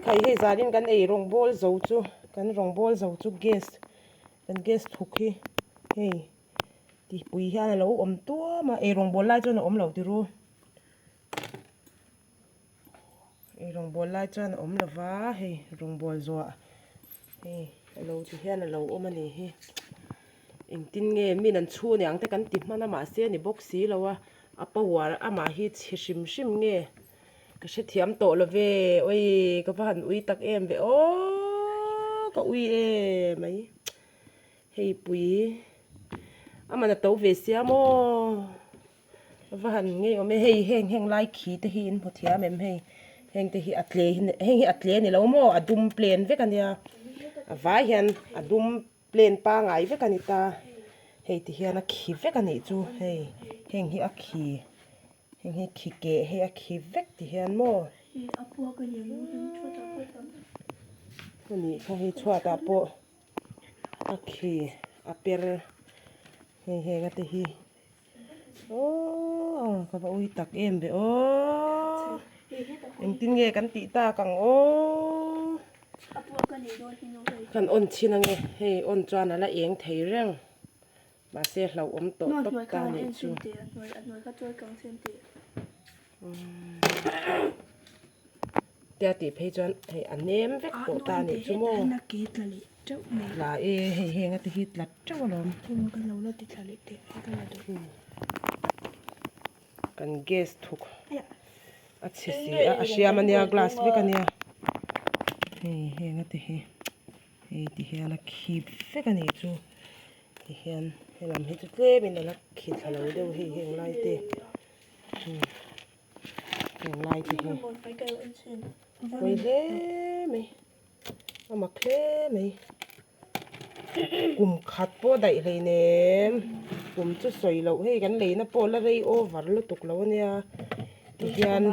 Khai hei zanin kan ei rawngbawl zo chu kan rawngbawl zo chu gas kan gas thuk hi hei tihpui hian a lo awm tuam a ei rawngbawl lai chuan a awm lo tiru. Ei rawngbawl lai chuan a awm lo va hei rawngbawl zuah hei a lo ti hian a lo awm a ni hi engtin nge min an chhu aniang te kan ti hman a mahse a ni bawk si lo a a power amah hi chhe hrim hrim nge ka hrethiam tawh lo ve awii ka va han ui tak em ve aww ka ui em mai hei pui a man a to ve sia maw. Va han ngei awm e hei heng heng lai khi te hi in hmu thiam em hei heng te hi a tle heng hi a tle a ni lo maw a dum plain vek a nia a vai hian a dum plain pangai vek a ni ta hei ti hian a khi vek a nih chu hei heng hi a khi heng hi khi keh hei a khi vek ti hian maw a nih kha hei chhuatah pawh a khi a per hei heng a te hi. Aww ka va ui tak em ve aww engtin nge kan tih tak ang aww kan on chhin ange hei on chuan ala eng thei reng mahse hlauhawm tawh tawp ta anih chu. Tia tih phei chuan hei a nem vek tawh ta anih chu maw. Tla e hei heng a te hi tla teuh alawm. Kan gas thuk a chhe si a a hriam ania glass vek ania hei heng a te hi hei ti hian a khip vek anih chu ti hian helam hi chu tlem in ala khi thla lo deuh hei heng lai te. Heng lai te hi pawi hle mai a mak hle mai kum khat pawh daih hlei nem kum chu sawi loh hei kan leina pawh la rei over lutuk lo ania tihian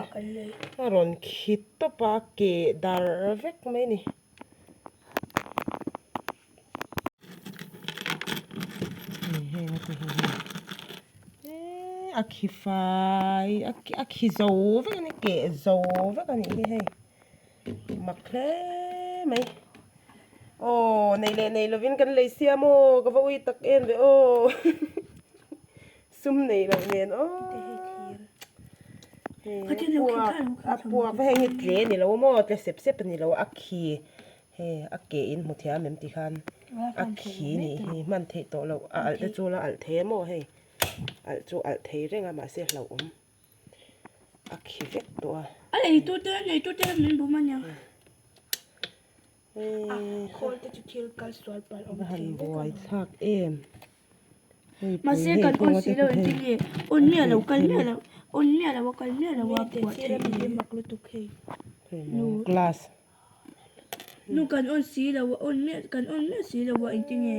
a rawn khi tawp a keh dar vek mai a ni. A khi fai a khi zo vek a ni keh zo vek a nih hi hei mak hle mai aw nei leh nei lovin kan lei siam aw ka va ui tak em ve aw sum nei loh nen aw a puak a heng hi tle ni lo maw tle sep sep a ni lo a khi. Hei a ke in hmu thiam em ti khan a khi nih hi hman theih tawh loh a alh te chu la alh thei emaw hei alh chu alh thei reng a mahse hlauhawm a khi vek tawh a. A leitu te a leitu te min bum a nia. A khawl te chu thil kal sual palh awm thei vek a. Buai thlak em. Mahse kan on si lo engtin nge on miah lo kal miah lo on miah lo a kal miah lo a phuah theih ni. Mak lutuk hei. Glass. Nu kan on si lo a on miah kan on miah si lo a engtin nge.